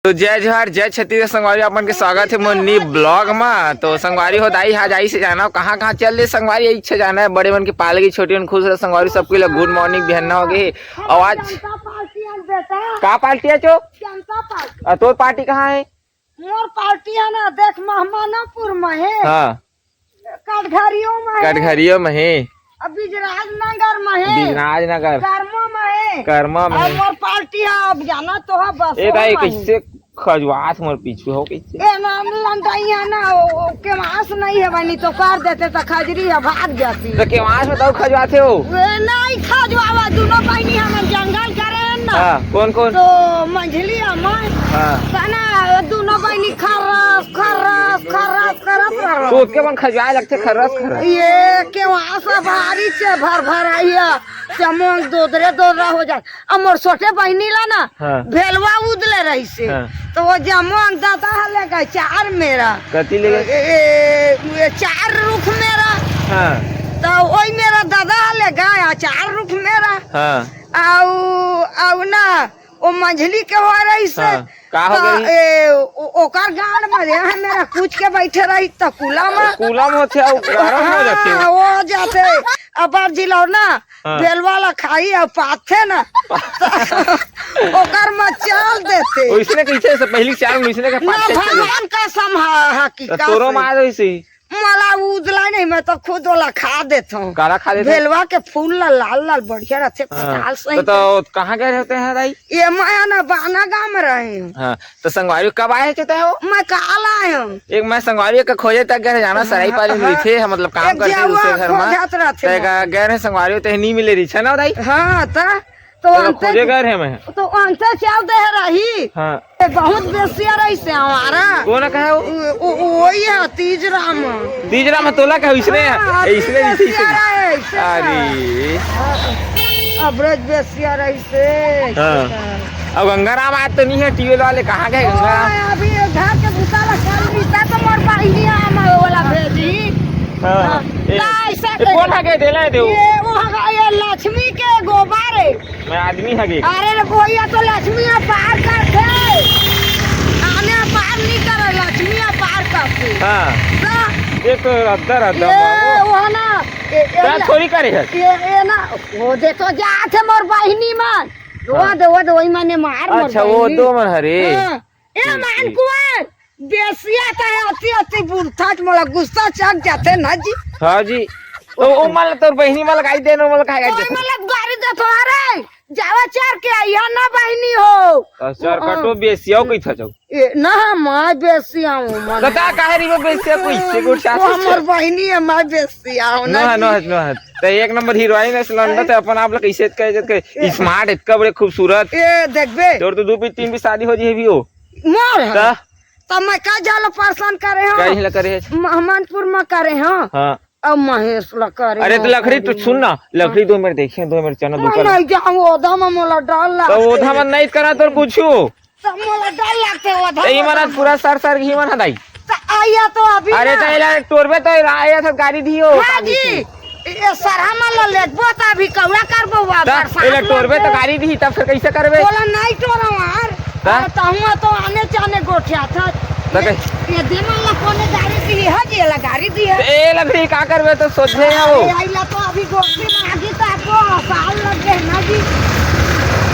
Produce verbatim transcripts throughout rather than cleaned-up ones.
तो जय जोहार, जय छत्तीसगढ़ संगवारी, आप मन के स्वागत हे मोर नी blog मा। तो संगवारी हो, दाई हा जाइस हे जाना, कहाँ कहाँ चल दे संगवारी, इच्छा जाना है। बड़े मन के पालगी, छोटे मन खुश रहे संगवारी, सबके लिए good morning, बिहन्ना हो गए। और आज जनता पार्टी है बेटा। का पार्टी है चो? जनता पार्टी। आ, तोर पार्टी कहाँ है? मोर पार्टी है ना, देख, महमानापुर में है। हाँ। कटघरियो में है। कटघरियो में है। अब बिजराज नगर में है। बिजराज नगर। कर्मा में है। कर्मा में और है। मोर पार्टी है, अब जाना तो है, बस ए भाई, कैसे खजुआत मोर पीछू हो, कैसे? ए ना, हम लंडाई है ना, ओ, ओ, केवास नहीं है बनी, तो कर देते तो खजरी है, भाग जाती। तो केवास में तो खजुआत है हो। ए, नहीं खजुआवा, दोनों बहनी हम जंगल करे हैं ना। हाँ, कौन कौन? तो मंझली है मैं। हाँ। तो ना, दोनों बहनी खर्रस, खर्रस, खर्रस, खर्रस, खर्रस। तो उसके मन खजुआए लगते, खर्रस, खर्रस। ये केवास भारी से भर भर आई है, चमोंग दोदरे दोदरा हो जाए। अब मोर छोटे बहिनी ला ना, हाँ। भेलवा उदले रहिसे। हाँ। तो वो जमो अंग दादा हा ले गए चार मेरा। कति ले गए? ए, ए, ए, चार रुख मेरा। हाँ। तो वही मेरा दादा हा ले गए चार रुख मेरा। हाँ। आउ, आउ ना, वो मंझली के हो रहिसे। हाँ। का हो तो, गई? ए, ओ-, ओकर गांड में रे, हाँ, मेरा कूच के बैठे रही तो कूला में। कूला में होथे, अउ गरम हो जाथे। हाँ, हो जाथे। अबर जिलौना, हाँ। बेलवा ला खाई अउ पाथे ना। ओकर में चल देथे। ओइसने कइसे से पहली चाल में ओइसने के ना, पाथे चले। भगवान कसम हा, हकीकत तो तोरो से। मार ओइसे ही। मला उजला नहीं, मैं तो खुद ओला खा देथों। काला खा देथों? बेलवा के फूल ला लाल लाल बढ़िया रथे, हाँ। पताल सही तो, तो कहाँ गए रहते हैं दाई? ये मैं ना बाना गांव में रहे हूँ। हाँ, तो संगवारी कब आए थे हो? मैं काल आए हूँ। एक मैं संगवारी के खोजे तक गए जाना, हाँ, सराई पाली हाँ। में थे, मतलब काम एक करते दूसरे घर में। खोजत रहते तो हैं। गए रहे संगवारी, तो नहीं मिले रही, है ना दाई? हाँ, तो तो तो अंते खोजे गए रहे मैं। तो अंते चल दे रही। हाँ। ए, बहुत बेसिया रहिसे हमारा। कौन कहे वो? वो, वो, वही है तीज राम। तीज राम तोला कहे इसने? हाँ, ए, इसने तीज नहीं, इसने। बेसिया रहे, इसने। अरे। अबरज बेसिया रहिसे। हाँ। अब गंगाराम आज तो नहीं है, ट्यूबवेल वाले कहाँ गए गंगाराम? ओए, अभी घर के भूसा ला कल रिश्ता तो मोर बहिनी आम वाला भेजी। हाँ। हाँ। ए, ना, ऐसा ए, कौन है के देला है देऊ? ये वो है, ये लक्ष्मी के गोबर है। मैं आदमी हगे। अरे रे भैया, तो लक्ष्मी अपार करथे। आने अपार नहीं करे, लक्ष्मी अपार करथे। हाँ। ना। ये तो रद्दा, रद्दा ये बाबू। वो है ना, ये, ये क्या ना, थोड़ी करे है? ये, ये ना, वो देखो, जाथे मोर बहिनी मन। रोवा हाँ। दे, वो दे, वही माने मार मोर अच्छा, वो बहिनी। दो मन हरे। हाँ। ए ठीक, मान ठीक। कुंवर, बेसिया त है, अति, अति बुलथट, मोला गुस्सा चढ़ जाथे ना जी। हाँ जी। तो वो मन तोर बहिनी मन लगाई देन, वो मन लगाई तो देन। मन गारी देथो, अरे, जावा चार के आई है ना बहिनी हो। अच्छा, हाँ। कटो बेसिया कइथा जाऊ। ए, ना, मैं बेसिया हूँ, मन। कता काहे री वो बेसिया कोई से गुड़ वो चाची हमर से। बहिनी है, मैं बेसिया हूँ ना नो, जी। नो, नो। तो एक नंबर हीरोइन है सिलंडर, तो अपन आप लोग कैसे कहे, जैसे ए। Smart, इतना बड़े खूबसूरत। ए, देखबे। तोर तो दो भी, तीन भी शादी हो जी भी हो। मोर है। ता? तब मैं का जालो परेशान करे हो? कहीं ला करे है। महमदपुर में करे हो। हाँ। अब महेश ला करे अरे हो, तो लकड़ी तो करे सुन हो। ना, लकड़ी हाँ। दो मिनट देखिए, दो मिनट चना मैं दुकान। नहीं जाऊँ, ओधा में मोला डर तो लगथे। ओधा में नहीं करा तो पूछू। तो मोला डर लगथे ओधा तो ये में मना जाऊँ। पूरा सर सर घी मन हदाई। तो आइया तो अभी अरे ना। तो एला टोरबे तो आया था गाड़ी दियो, हाँ आगे जी। से। ये सरहा मन ला लेगबो त अभी कौड़ा करबो वा त बरसात एला टोरबे त लगबो। गाड़ी दिही, तब फिर कैसे करबे? ओला नहीं टोरम यार। त? आ, तहुआ तो आने जाने गोठिया था। त ये, कह- ये दे मन ला कोने गाड़ी दिही है जी, एला गाड़ी दिही है। त एला फिर का करबे तो सोचे है वो। अरे, आइला तो अभी गोठी में आगी त आपको असाल लग गए ना जी।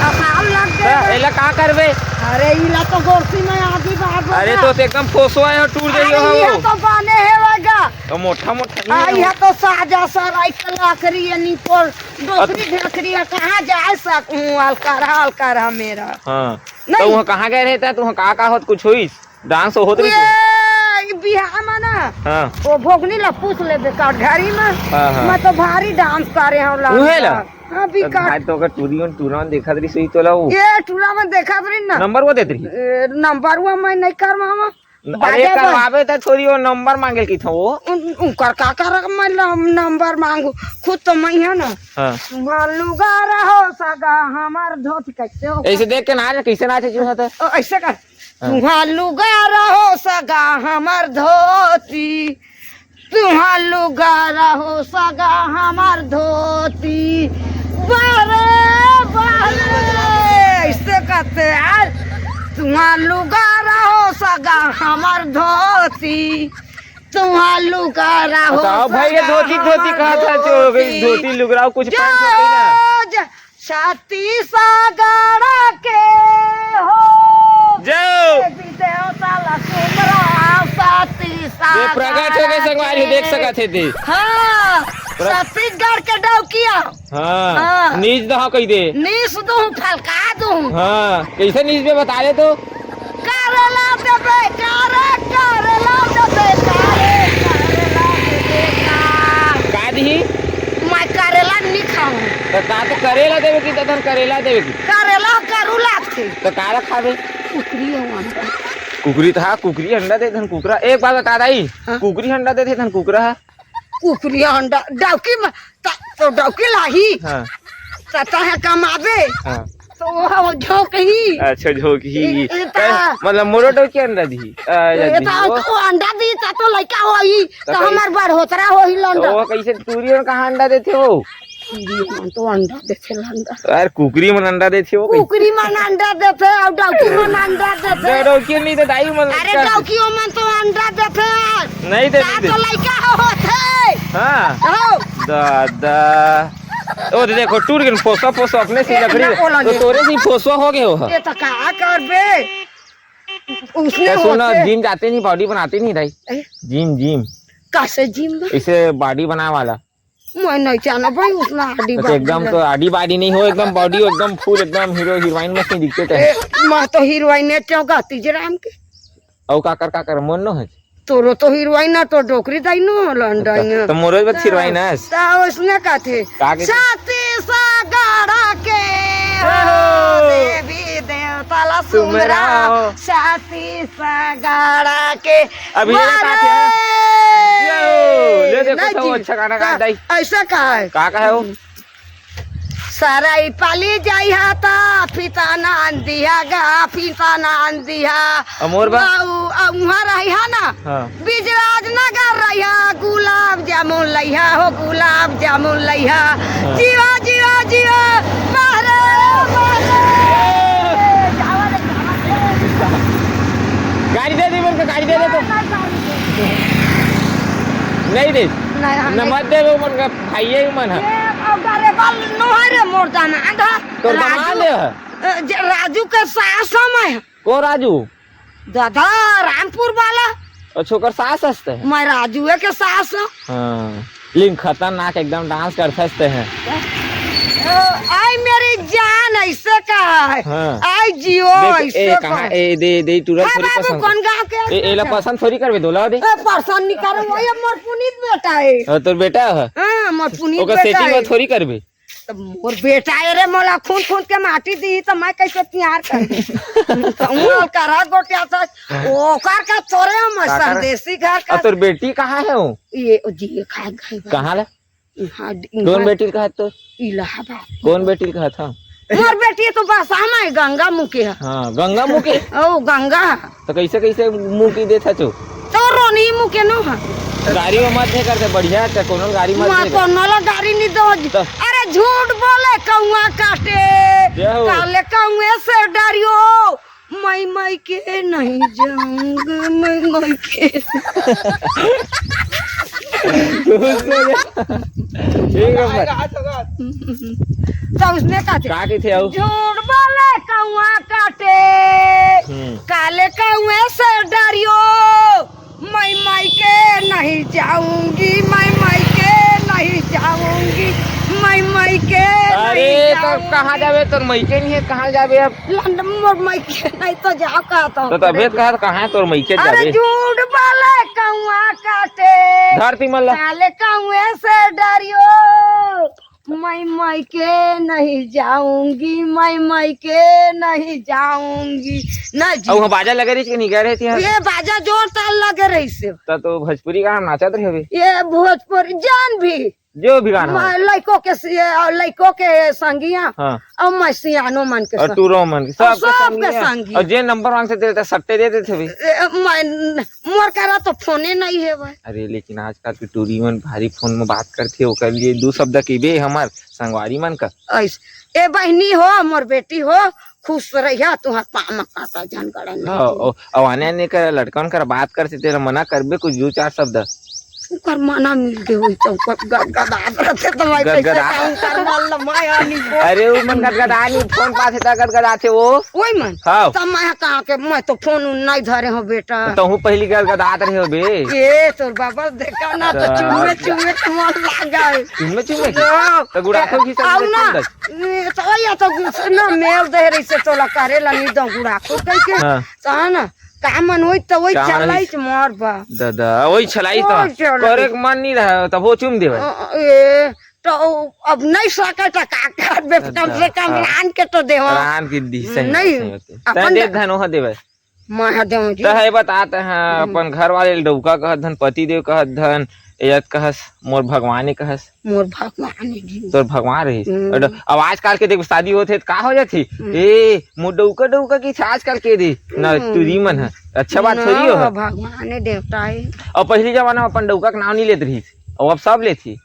असाल लग त गए। एला का करबे? अरे, इला तो गोठी में आगी बार अरे, बता। तो एकदम फोसवा है, टूट अरे, जाइयो ये हो। तो बने है लगा। तो मोटा मोटा नहीं आ, है। यह तो साजा सराय के लकड़ी है, निपोर, डोकरी अब ढेकरी है, कहाँ जाए सकूँ, अलकरहा, अलकरहा मेरा। हाँ। नहीं। तो वहाँ कहाँ गए रहता है? तो वहाँ कहाँ, कहाँ होत कुछ हुई? डांस होत रही थी? ये बिहार में ना, हाँ। वो भोगनी ला पूछ ले बेकार घरी में। हाँ, हाँ। मैं तो भारी डांस करे हूँ, उहे ला? हाँ, तो बिकार। भाई तो अगर टूरी में टूरा में देखा रही सही तो ला वो। ये टूरा में देखा रही ना। नंबर वो देत रही? ए, नंबर वो मैं नहीं करवावा। अरे बाजा बज- करवावे त थोड़ी वो नंबर मांगे की था वो। उन-, उनकर का कर मैं ल-, नंबर मांगू? खुद तो मैं है ना। हाँ। लुगा रहो सगा हमार धोती कैसे हो? ऐसे देख के नाच, कैसे नाचे जो होता है? ओ, ऐसे कर। हाँ। तुहा लुगा रहो सगा हमार धोती, तुहा लुगा रहो सगा हमार धोती, बारे, बारे, ऐसे कहते यार। तुहां लुगारा हो सगा हमर धोती, तुहां लुगारा हो बताओ भाई, ये सगा धोती, धोती हमर कहा था, जो धोती। धोती लुगराओ कुछ जो पहन सकते ना। ज-, छत्तीसगढ़ के हो। जो। देवी देवता ला सुमरा छत्तीसगढ़ ये प्रगट हो गए संगवारी, देख के। सकत हे ते। हाँ, प्रग- छत्तीसगढ़ के डौकिया। हाँ, हाँ। नीस दहा कही दे। नीस दूं, फलका दूं। हाँ, कैसे नीस में बता दे तो। करेला देबे, करे, करेला देबे, करे, करेला देबे, का। का दिही? मैं करेला नहीं खाऊं। तो का तो करेला देवे की, तो धन करेला देवे की। करेला करू लागथे। तो का ला खाबे? कुकरी हो अंडा। कुकरी तो हाँ, कुकरी अंडा दे, धन कुकरा। एक बात बता दाई, हाँ? कुकरी अंडा दे दे, धन कुकरा हा। कुकरी अंडा, डौकी में, त-, तो डौकी लाही। हाँ। त तहे कमाबे। हाँ। तो वो झोंकही। अच्छा, झोंकही। ए, ए, ता- ए, मतलब मोरो डौकी अंडा दी। आ, ए, दी ता वो। तो अंडा दी, ता तो लइका होही, तो तो कई- हमर बड़होतरा होही तो लंडा। वो कैसे टूरी मन कहाँ अंडा देथे वो? टूरी मन तो अंडा देथे लंडा। यार, कुकरी मन अंडा देथे वो कई? कुकरी मन अंडा देथे, अउ डौकी मन अंडा देथे। डौकी नहीं तो दाई मन अरे, का- डौकी मन तो अंडा देथे। नहीं दे, ता नहीं दे। तो लइका हो होथे। हाँ। हो। दादा। ओ, दे देखो, टूट गए, फोसवा, फोसवा अपने से ए, लकड़ी, ना बोला तो नहीं। तोरे से ही फोसवा हो गए हो। ये तो का करबे? उसने तो सुन ना, होते। जिम जाते नहीं, बॉडी बनाते नहीं, दाई। ए? Gym, gym. कैसे जिम बा? इसे बॉडी बनाने वाला। मैं नहीं जाना भाई, उसने आडी तो बॉडी एकदम ना। तो आडी बॉडी नहीं हो, एकदम बॉडी हो, एकदम फुल, एकदम हीरो हीरोइन में से दिखते थे। ए, मैं तो हीरोइन है, क्यों गाती जे राम के? अउ काकर, काकर, मोर नो है? तोरो तो हीरोइन ना, तो डोकरी दाई नो, लंडाई अच्छा, ना। तो मोरो बस हीरोइन है। तो उसने कथे, का कथे? छत्तीसगढ़ के हो ओहो! देवी देवता ला सुमरा, सुमरा। छत्तीसगढ़ के अभी ये बात है। बारे। यो, ले देखो नहीं तो जी। अच्छा गाना गा का-, दाई। ऐसा का है? का, का है वो? सरई पाली जाइहा ता फीता नान दिहा गा, फीता नान दिहा। अ मोर बा? अउ, अ, उहाँ रहिहा ना, हाँ। बिजराज नगर रहिहा, गुलाब जामुन लइहा हो, गुलाब जामुन लइहा। हाँ। जिया, जिया, जिया, मारे, मारे। गाड़ी दे दे, बोल के गाड़ी दे दे तो। नहीं दे। नहीं, हम न नहीं। मत दे, वो मन का भाई है, मन है। ये अब ड्राइवर नो है रे, मोर दामाद है। तोर दामाद राजू, है? अ, ज-, राजू के सास हम है। को राजू? दादा, रामपुर वाला। अच्छा, ओकर सास हंसते हैं? मैं राजू के सास हूँ। हाँ, लेकिन खतरनाक एकदम डांस कर हंसते हैं। अ, आई मेरी जान, ऐसे का है? हाँ। आई जियो, देख, ऐसे ए, का कहाँ, है? ए, दे, दे, टूरा हाँ थोड़ी बाबू, पसंद। कौन गाँव के ए, ए, ला है? पसंद थोड़ी करबे, दोला दे। ए, पसंद नहीं करो, वो ये मोर पुनीत बेटा है। हाँ, तोर बेटा है? हाँ, मोर पुनीत ओकर बेटा सेटिंग है। में थोड़ी करबे। तो मोर बेटा ए रे, मोला खूंद खूंद के माटी दी, तो मैं कैसे प्यार करूं? तो मोर करा गोटिया था, ओकर का तोरे हम का कर? संदेशी घर का। और तोर बेटी कहाँ है वो? ये ओ जी, ये खाए गए बा। कहाँ ले? यहाँ ड-, कौन यहाँ बेटी का है तो? इलाहाबाद। कौन बेटी का था? मोर बेटी तो बस हम है, गंगा मुखी है। हाँ, गंगा मुखी। ओ, गंगा। तो कैसे, कैसे मुँह की देथा तू? तो रोनी मुँह के नो हा। गाड़ी में मत दे करते, बढ़िया से कोनो गाड़ी मत मैं दे। कोनो ला गाड़ी नहीं दो। तो? अरे झूठ बोले कौआ काटे, क्या हो? काले कौए से डरियो, मैं मायके नहीं जाऊंगा, मैं मायके। ठीक है भाई। तो उसने कहा थे, का कही थे आओ? झूठ बोले कौआ काटे, हम्म। काले कौए से डरियो, मैं मायके नहीं जाऊंगी, मैं मायके नहीं जाऊंगी, मैं मायके अरे, नहीं तो जाऊंगी। कहाँ जाबे? तोर मायके नहीं है, कहाँ जाबे अब? लंदन मोर मायके नहीं तो जाओ का तो। तो तबीयत कहा, कहाँ है तोर मायके अरे जाबे? झूठ बोले कौआ काटे। धरती मल्ला। काले कौए से डरियो। मैं मायके नहीं जाऊंगी, मैं मायके नहीं जाऊंगी। ना जी। अब वहाँ बाजा लगे रही कि नहीं गए रहती है? ये बाजा जोर ताल लगे रही से। तो, तो भोजपुरी गाना नाचत रहे होबे। ये भोजपुरी जान भी। जो भी गाना हो। मैं लइको के सि-, लइको के संगिया, हाँ। अउ मैं सियानो मन के और संग। टूरो मन के, अउ सबके सबके संगिया। संगिया। अउ जे नंबर मांगथे, देथे, सट्टे दे देथे भाई। ए, मैं, मोर करा तो फोने नहीं हे भाई। अरे, लेकिन आजकल के टूरी मन भारी फोन में बात करथे, ओकर लिए दू शब्द कहिबे हमर संगवारी मन का। ऐस-, ए बहिनी हो, मोर बेटी हो, खुश रहिया, तुहर पाँव म काटा झन गड़न। हाँ, ओ, अउ आने आने कर लड़कन कर बात करथे, तेला मना करबे कुछ दू चार शब्द। ओकर मना मिल गे होई त ओकर गदगदात रथे त मैं कइसे गदगदात। काम कर, मान ल, मैं आनी बोल। अरे, उ मन गदगदा नहीं, फोन पाथे त गदगदाथे वो। ओई मन? हाँ। त मैं कहा के, मैं तो फोन उन नहीं धरे हो बेटा। तहूँ पहली गदगदात रहे हो बे। ए, तोर बाबा देखा ना, तो तो चुम्मे, चुम्मे के मन लागा है। चुम्मे, चुम्मे के? हाँ। तो गुड़ाखो घिसा आऊ के ना। चुम्मे। ए, तो या तो ना मेल दे रही से तोला करे ला नहीं दो गुड़ाखो कह के। हाँ। त हे ना, का मन होई त वही का मन होई? चलाई त मार बा। दादा, वही चलाई त। वही चलाई। करे के मन नहीं रहा, तब वो चुम देवे। अ, ए, तो अब नहीं सके त का करबे, दादा, कम से कम हाँ। रान के तो देवा। रान के दी, सही नहीं, बात, सही बात। अपन तै दे दे। धन ओह देवे। मैं हा देवा जी। त हे बतात हे, हम्म। अपन घर वाले ल डउका कहत धन, पति देव कहत धन, एयत कहस, मोर भगवाने कहस। मोर भगवान हे जी। तोर भगवान रहिस। हम्म। अड-, अब आजकल के देख, शादी होथे त का हो जाथे? हम्म। ए, मोर डउका डउका कहिथे आजकल के दे। ना, हम्म। टूरी मन ह। अच्छा बात ना, थोड़ी हो। भगवान हे, देवता हे। अउ पहिली जमाना म अपन डउका के नाव नहीं लेत रहिस। अउ अब सब लेथे।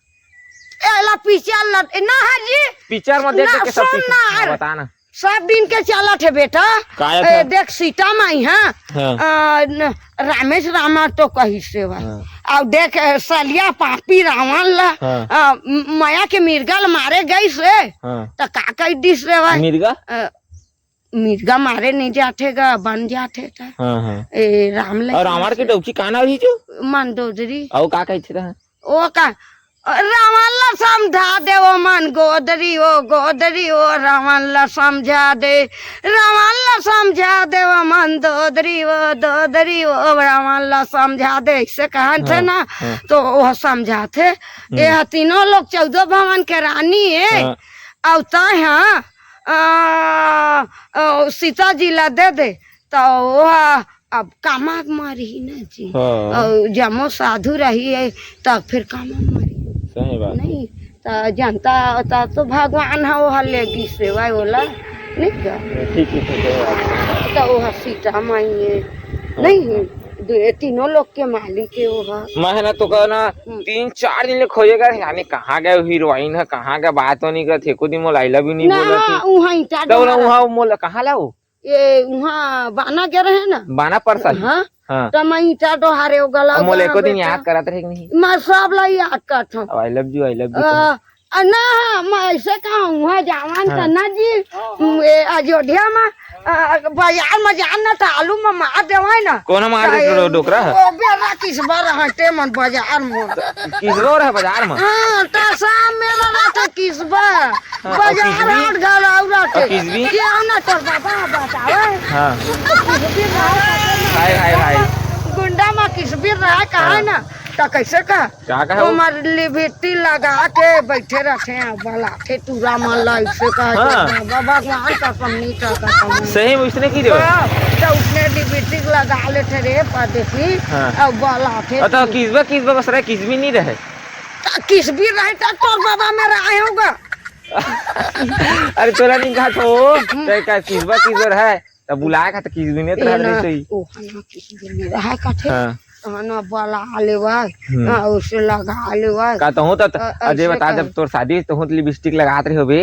एला पिक्चर ल-, ना हा जी। पिक्चर म देख ना, देख के सब सुन सीखे। ना। हाँ, बता ना। सब दिन के चलत हे बेटा। का ए, था? देख सीता माई, हाँ। हाँ। अ, न, रामेश रामा तो कहिस हे भाई। हाँ। अउ देख, ए, सलिया पापी रावण ला, हाँ। अ, म-, मया के मिर्गा ल मारे गइस हे। हाँ। त का कहि दिस हे भाई? मिर्गा? अ, मिर्गा मारे नहीं जाथे गा, बन जाथे त। हाँ, हाँ। ए, राम ले अउ रावण के डउकी का नाव रहिस ओ? मंदोदरी। अउ का कहिथे रहा? ओ का, रावण ला समझा दे ओ मन गोदरी ओ, गोदरी ओ, रावण ला समझा दे, रावण ला समझा दे ओ मन दोदरी ओ, दोदरी ओ, रावण ला समझा दे, अइसे कहत हे हाँ, ना, हाँ। त ओह समझाथे। हम्म। ए ह तीनों लोग चौदह भवन के रानी हे, हाँ। अउ तैं ह, अ, अ, सीता जी ला दे दे, त ओह अब कामा मरही ना जी। हाँ। अउ जम्मो साधु रही हे, त फिर कामा मरही। सही बात। नहीं, त जनता, त तो भगवान ह, ओह ले गिस हे भाई ओला, नहीं का? ठीक, ठीक, ठीक, सही बात। त ओह सीता माई हे, हाँ। नहीं, दु-, तीनों लोग के मालिक हे ओह। मैं ह ना तो कहना, हम्म। तीन चार दिन ले खोजे गे, यानी कहाँ गे हीरोइन ह, कहाँ गे, बात तो नहीं करत, एको दिन मोला I love you नहीं ना, बोलत हे। उहाँ ईंटा त ओला डोहारे। उहाँ मोला कहाँ लाओ? ए, उहाँ बाना गे रहे ना। बाना परसा जी? हाँ। हाँ। त मैं ईंटा डोहारे ओ गला अब मोला एको दिन याद करत रहे कि नहीं? मैं सब ला याद करत हूँ। अब I love you, I love you अ, कहूँ। अ, ना, मैं अइसे कहूँ, उहाँ जावन हाँ। त ना जी, ए, अयोध्या म, अ, बाजार म जान ना त आलू म मार देवय ना। कोन मार दे ए, डो-, डोकरा? ओ बेरा किसबा रहते मन बाजार म। किसबो रहे बाजार म? हाँ, त सब मेरा रहते किसबा। हाँ, अउ बाजार किसबी? हाट घलो अउ रहते। अउ किसबी? ये ना तोर बाबा बतावे। हाँ। किसबी रहा, हाय, हाय, हाय। गुंडा म किसबी रहा, कहा हाँ। ना, त कइसे कहा? का कहा वो? ओमर लिबिटी लगा के बइठे रहते हैं, बलाथे टूरा मन ला, अइसे कहा हाँ। के, बाबा, भगवान कसम, नहीं का कसम। सही में उसने की रे? हाँ, त उसने लिबिटी लगा लेते रे, परदेसी, हाँ। अउ बलाथे अ, त टूरा। किसबा, किसबा बस रहे, किसबी नहीं रहे। त किसबी रहे, त तोर बाबा मेरा आए होगा। अरे तोला नहीं कहा तो, हम्म। ते का किसबा किसबा है, तब बुलाए का तो किसबी नहीं ए रहा ना, रही सही। ओ हना किसबी नहीं रहा का थे। हाँ। हना बला लेवा, हम्म। हाँ, उसे लगा लेवा। का तो होता त, अ, अजय ऐसे बता, कर। जब तोर शादी तो होत लिपस्टिक लगात रहे होबे।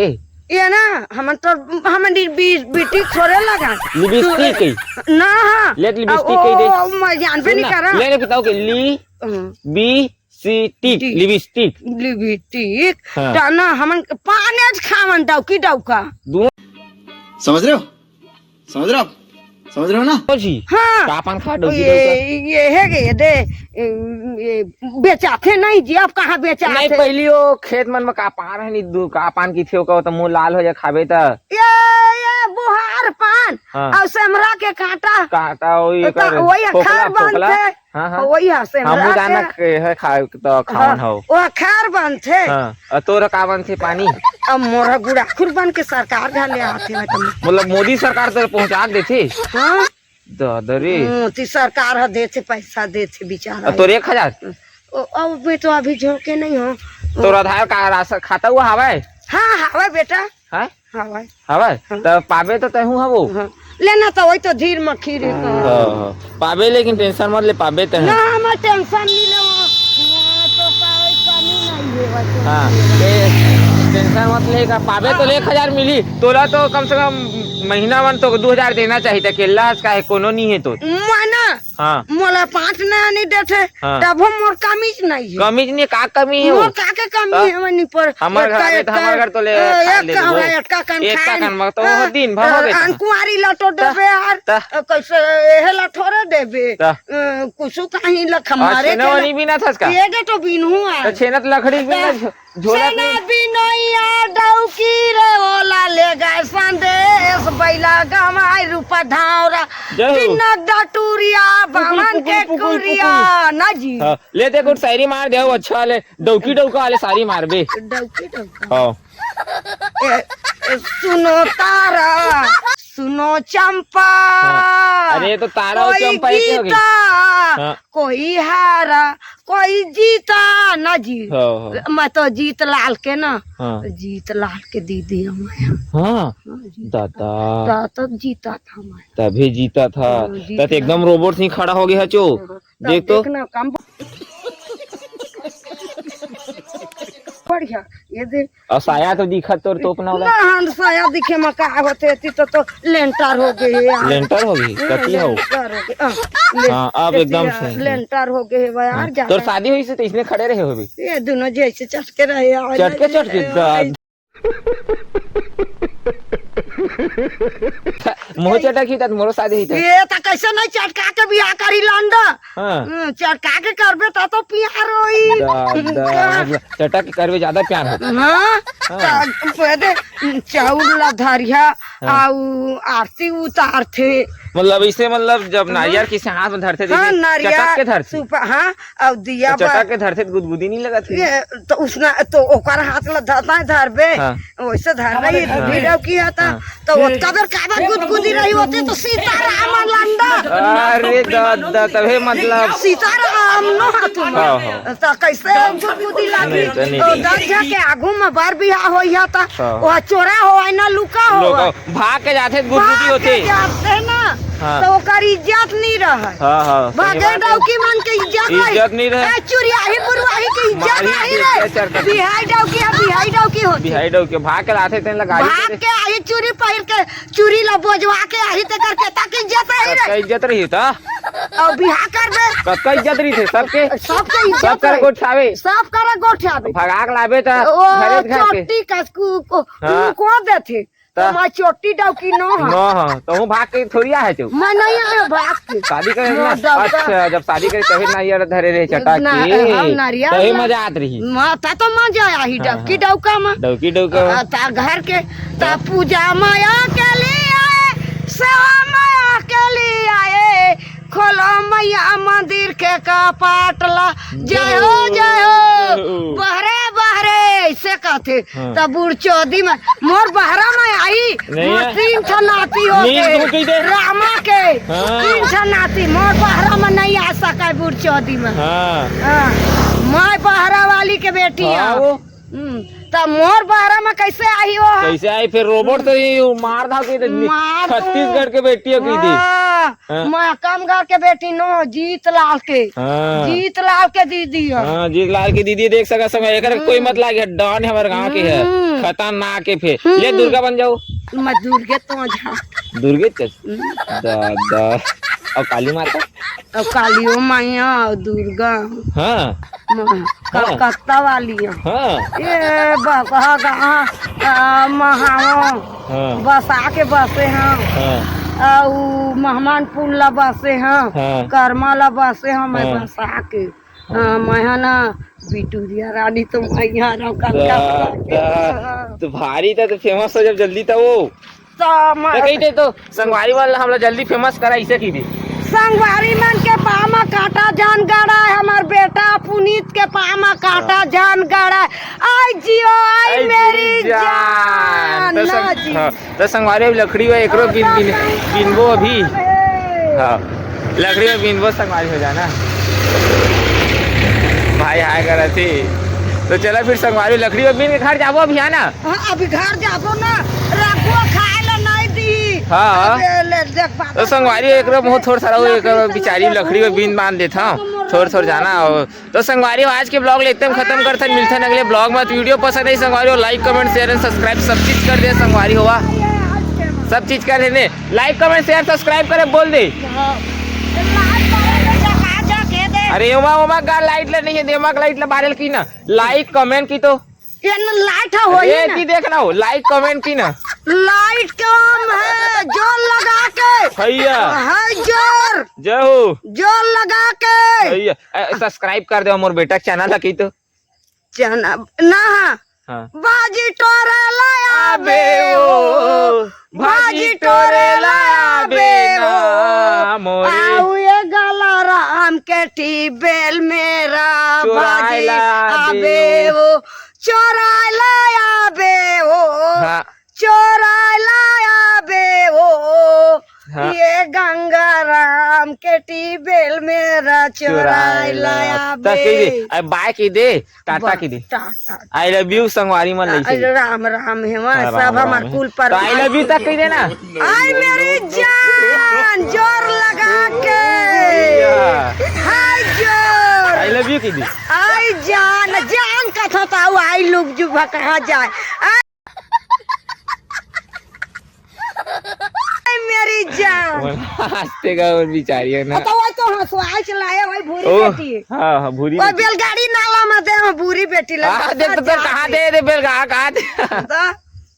ये ना, हम तो, हम नि-, बी-, बीटी थोड़े लगा। लिपस्टिक तू, कही। ना, हाँ। लेट लिपस्टिक आ, कही दे। ओ, ओ, मैं जानबे सुन नहीं ना, करा। ले, ले बताओ के ली, हाँ। बी, सी टिक, टिक। लिपस्टिक। लिपस्टिक। हाँ। त ना हमन पाने च खावन डौकी डौका। दू समझ रहे हो? समझ रहे हो आप? समझ रहे हो ना? जी। हाँ। का पान खा डौकी ये, डौका? ये है के ये दे, ये, ये बेचाथे नहीं जी, अब कहाँ बेचाथे? नहीं, पहली वो खेत मन में का पान है नहीं, दू का पान की थे, ओका तो मुंह लाल हो जाए खाबे त। ये, ये बुहार पान हाँ। और सेमरा के कांटा। कांटा वही त कर वही फोकला, खैर फोकला। बनथे। हाँ, हाँ। वही हसे हमू हमरा जाना के के है खाए तो खावन हाँ, हो। वो खैर बनथे। हाँ, अ तोरा का बनथे पानी? अब मोरा गुड़ाखुर बन के सरकार घर ले आथे, मतलब। मतलब मोदी सरकार तोरा पहुंचा देथे? हाँ। दादा रे। मोदी सरकार ह देथे, पैसा देथे बेचारा। अ तोर एक हजार? ओ, अब मैं तो अभी झोंके नहीं हो, तोर आधार कार्ड, राशन खाता हुआ हवय? हाँ, हवय बेटा। हैं? हवय। हवय? हाँ। त पाबे तो तहूँ हवो। हाँ। लेना तो वही तो धीर मखी रे का। हाँ, हाँ। पाबे, लेकिन टेंशन मत ले, पाबे तहूँ। ना, मैं टेंशन नहीं लेवा। मैं तो कोई कमी नहीं है वैसे। हाँ, ते टेंशन मत ले, का पाबे तो ले एक हजार मिली। तोला तो कम से कम महीना मन तो दू हजार देना चाहिए, त अकेल्ला हस काहे, कोनो नहीं है तो। मना। हाँ। मोला पाँच नया नहीं देथे, हाँ। तभो मोर कमीच नहीं है। कमीच नहीं, का कमी है मोर वो? का के कमी हाँ। है, वही पर हमर घर एतका, आबे त हमर एतका, घर तो ले ए, खा एक ले का हो। एक का कन एक का खाए कन मग तो हाँ, वो दिन भर हो हाँ, गए। अनकुआरी ला तो त, देबे यार। त। अ, कैसे एहे ला थोड़े देबे। त। अ, कुछु कहीं लख आज मारे छेना के वनी ला-, बिना थस का? ये दे तो बिनहू आज। त छेना त लखड़ी बिना त। झो-, झोला छेना बिन बिनोइया डौकी रे, ओला ले गए संदेश, बैला गमाई रूपा धावरा, जय हो। तीन डटुरिया, पुकुल, बामन पुकुल, के पुकुल, कुरिया, पुकुल। ना जी। हाँ, ले दे कुछ शायरी मार दे, अच्छा ले, डौकी डौका वाले शायरी मारबे। डौकी डौका। हाँ। ए, ए, सुनो तारा, सुनो चंपा। हाँ। अरे, तो तारा और कोई चंपा एक ही हो गई। गीता, हाँ। कोई हारा, कोई जीता ना जी। हाँ, हाँ। मैं तो जीत लाल के ना, हाँ। जीत लाल के दीदी हूँ मैं। हाँ, हाँ, जीता दादा। था। ता-, तब जीता था मैं। तभी जीता था। हाँ, जीता तब एकदम था। रोबोट सी खड़ा हो गया है चो। हाँ, तब देख तो। देखना, काम बढ़िया। ये दे। और साया तो दिखत तोर तोप ना वाला। ना, हम साया दिखे में का होते, ती तो, तो लेंटर हो गए यार। लेंटर हो गई? हाँ, कथी हो? लेंटर हो गए। हाँ, हाँ, अब लेंटर, एकदम सही। लेंटर हो गए बा यार, हाँ, ज्यादा। तोर शादी हुई से तो इसने खड़े रहे होबे। ये दोनों जैसे चटके रहे यार। चटके, चटके, ए, दाद। मोह चटक ही तात, मोरो शादी ही तात। ये तो कैसे नहीं चटका के बियाह करी लंडा? हाँ। हम्म, चटका के करबे त तो प्यार होई। दादा, मतलब, चटक के करबे ज्यादा प्यार होता। हाँ, हाँ। त पहले चाउर ला धरिया, हाँ। आऊ आरती उतारथे। मतलब, इसे, मतलब, जब हाँ। नारियल के हाथ में धरथे, हाँ, जैसे नारियल, चटक के धरथे। सुपा-, हाँ, अउ दिया तो चटक बर-, के धरथे त गुदगुदी नहीं लगत हे। ये तो उसना, तो ओकर हाथ ला धरता है, धरबे। हाँ। वैसे धरना ही हमारे घर में। भिड़ाव की आता, हाँ। तो ओतका बेर काबर गुदगुदी रही होती तो सीताराम लंडा। अरे दादा, तभे मतलब। सीताराम नो हाथ में। हाँ, हाँ। तो कैसे गुदगुदी लागी? नहीं, तो नहीं। दस झन के आगू में बर बिहा होई हा ता, हाँ। वो चोरा हो ना लुका हो। लोग भाग के जाथे, गुदगुदी भाग के होथे। जाथे ना, हाँ। तो ओकर इज्जत नहीं रहे। हाँ, हाँ, सही भागे बात है। डौकी मन के इज्जत रही। इज्जत नहीं रहे। ए, चुरियाही पुरवाही के इज्जत मारी रही के रे। अत्याचार कर। बिहाई डौकी है, बिहाई डौकी होती। बिहाई डौकी भाग के लाथे तेन लगाई भाग के। के आई चूरी पहिर के, चूरी ला बोजवा के आई ते करके तक इज्जत रही रे। सबका इज्जत रही था। और बिहा कर दे। सबका इज्जत रही थे, सबके। सबके इज्जत सब करे रही। गोठावे। सब करे गोठावे। भगा के लाबे त ओ, घरे घर के। चोटी का स्कू-, को, हाँ। को देथे। त तो मैं चोटी डौकी नो हाँ। नो हाँ, तो हूँ भाग के थोड़ी आए तू। मैं नहीं आया भाग के। शादी करे ना? डौका। अच्छा, जब शादी करे तभी नारियल धरे रहे चटक ना, के। हम नारियल तभी ना। मजा आत रही। माता तो मजा आई हाँ, डौकी हाँ। डौका में। डौकी डौका में। आ, ता घर के, ता पूजा माया के लिए आए, सेवा माया के लिए आए, खोलो मैया मंदिर के कपाट ला। जय हो, जय हो। जय हो। बहरे, बहरे, ऐसे कहथे। हाँ। त बूढ़ चौदी में, मोर बहरा में आई, नहीं मोर है। तीन ठन नाती हो नहीं, गए। तू कह दे। रामा के, हाँ। तीन ठन नाती, मोर बहरा में नहीं आ सका है बूढ़ चौदी में। हाँ। हाँ। मैं बहरा वाली के बेटी हाँ, हूँ। वो। हम्म, त मोर बहरा में कैसे आई वो? कैसे आई? फिर रोबोट तो ये मार धाव के दे दी। मार दो। छत्तीसगढ़ के बेटी हो की थी। हाँ। हाँ। मैं कम घर के बेटी नो, जीत लाल के। हाँ। जीत लाल के दीदी है। हाँ, जीत लाल के दीदी देख सका समय, एकर कोई हम्म। मत लागे, डॉन है हमारे गांव के है। हम्म। खतरनाक के फिर। हम्म। ले दुर्गा बन जाओ। मैं दुर्गे तो जा। दुर्गे चल। हम्म। दादा। और काली माता? और कालियो मैया और दुर्गा। हाँ। माँ, हाँ। कलकत्ता वाली है। हाँ। ये बसहा कहाँ, आ, महाओ हाँ। बसा के बसे हैं। हाँ। आ, उ मेहमान पुल ला बसे हैं। हाँ। कर्मा ला बसे हैं, मैं हाँ। बसा के। हाँ, मैं है ना, बिटुरिया रानी तो मैं यहाँ रहो, कलकत्ता दा, के। दा, तो भारी था तो फेमस हो जब जल्दी था वो। तो मैं तो कही थे तो संगवारी वाला हमला जल्दी फेमस करा, इसे की भी। संगवारी मन के पाँव म कांटा जान गड़ा है, हमर बेटा पुनीत के पाँव म कांटा हाँ। जान गड़ा है। आई जियो, आई आई मेरी मेरी जान। जान। तो ना संग-, जी। हाँ, तो संगवारी अभी लकड़ी हुआ एकरो और बिन, बिन, का बिनबो अभी। है? हाँ, लकड़ी में बिनबो संगवारी हो जाना। भाई हाय करत हे। तो चला फिर संगवारी, लकड़ी वा बीन के घर जाबो अभी, है ना? हाँ, अभी घर जाबो ना, रखबो खाए ला नहीं दी। हाँ, हाँ। अबे, ले, देख बात तो संगवारी, एकरो मुँह थोड़ा सा रहो, एक लकड़ी बिचारी ला लकड़ी वा बीन बांध देत हँव, थोड़ा थोड़ा जाना। और तो संगवारी हो, आज के vlog ला एकदम खत्म करथन, मिलथन अगले vlog में। तो video पसंद आई संगवारी हो, like, comment, share and subscribe सब चीज कर दे संगवारी होवा, सब चीज कर देने। Like, comment, share, subscribe करे बोल दे। अरे ओमा, ओमा का light ला नहीं है, देमा का light ला बारेल की ना। Like, comment की तो ये न light है, होई ए, ना। की देखना हो, like, comment की ना। Light कम है, जोर लगा के। भैया। है जोर। जय हो। जोर लगा के। भैया, ए, subscribe कर दे मोर बेटा के channel ला की तो। चना, ना। हाँ। भाजी टोरे ला आबे ओ, भाजी टोरे ला आबे ओ, मोरे। आऊ ये गला राम के ट्यूबवेल मेरा चोराए भाजी ला आबे आबे ओ। ओ, चोराए ला आबे ओ। हाँ। चोराए ला आबे ओ। हाँ। ये गंगा राम के ट्यूबवेल मेरा चोराए चोराए ला ला। आबे। त कही दे, अब bye कही दे, टाटा बा-, कही दे। टाटा। I love you संगवारी मन लइसे। राम राम हे, हाँ, सब राम हमार राम हे। कुल पर तो I love you तक कही दे ना। आई मेरी जान, जोर लगा के। भैया। हाय जोर। I love you कही दे। आई जान, जान कथो तो आई लुक जुबा कहाँ जाए। आई मेरी जान। हंसते का और बिचारी है ना। तो वही तो हंसवाए चलाए, वही भूरी ओ, बेटी। हाँ, हाँ, भूरी वो बेटी। बैलगाड़ी नाला में दे, हम भूरी बेटी लगा। हाँ, दे तो, तो कहाँ दे, दे बैलगाड़ी, कहाँ दे?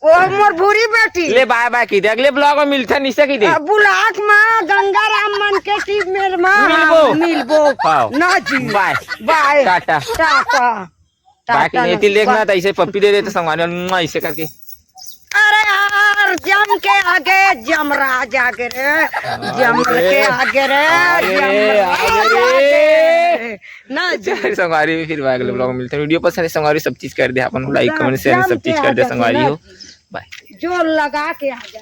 तो वो मोर भूरी बेटी। ले bye bye कही दे, अगले vlog में मिलथन, निशा कही दे। अब vlog में गंगा राम मन के की मेर में मिलबो। हम मिलबो। हाँ। ना जी। Bye। Bye। टाटा। टाटा। बाकी टाटा नहीं, तिल देखना बस। था, इसे पप्पी दे देते संगवारी, मुआ, इसे करके। अरे यार, जम के आगे, जमराज आगे रे, जम के आगे रे, आगे रे, जमराज आगे रे। आगे रे। ना जी। चल, संगवारी, फिर अगले vlog में मिलते हैं। Video पसंद है संगवारी, सब चीज कर दे, अपन like, comment, share, जम सब के चीज कर दे आगे संगवारी ना हो। जी। Bye। जोर लगा के आ जा।